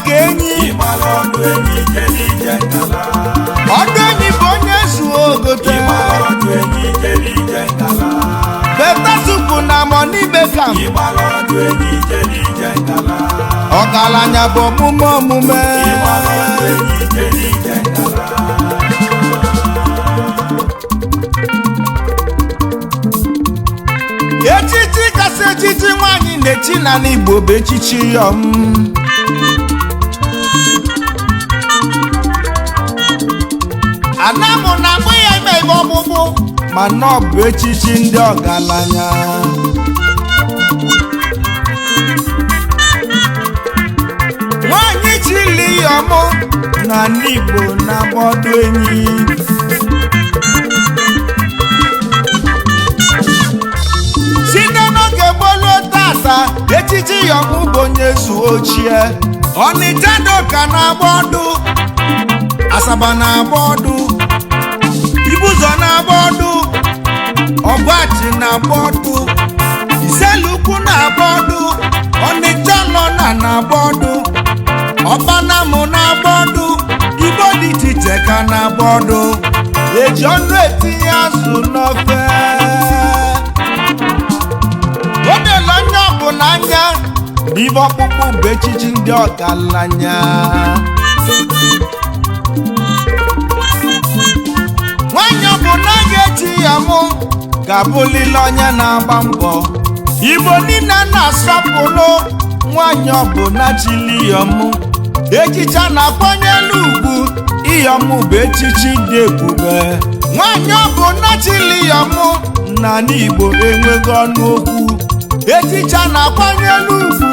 ka enyi. Ọdụ enyi bụ onye zuo ogote. Better soup na money make am. Ọgaranya bụ omume omume. Echichi kasị echichi nwaanyị na-echi n'ala Igbo bụ echichi yọm. Anamụ na agbụ ya ime ebe ọgbụgbụ mana ọ bụ echichi ndị ọgaranya. Nwaanyị chili yọm n'ala Igbo na-agba ọdụ enyi. Site n'oge gboo tata, echichi yọm bụ onye zuo ochie. Ọnịcha doka na-agba ọdụ, Asaba na-agba ọdụ, Ibụzọ na-agba ọdụ, Ọgbachi na-agba ọdụ, Iselukwu na-agba ọdụ, Ọnịcha nọ na-agba ọdụ, Ọbanamụ na-agba ọdụ, Igbo dị iche iche ka na-agba ọdụ. Eji ọnụ etinye azụ n'ofe. O dela onye ọbụla anya n'ibe ọkpụkpụ bụ echichi ndị ọgaranya. Nwaanyị ọbụla ga-echi ya mụ ga-abụlile onye na-agba mbọ. Igbo niile na-asọpụrụ nwaanyị ọbụla chili yọmụ. Echichi a na-akwanyere ugwu iyọmụ bụ echichi dị ebube. Nwaanyị ọbụla chili yọmụ n'ala Igbo enweghị ọnụ okwu. Echichi a na-akwanyere ugwu.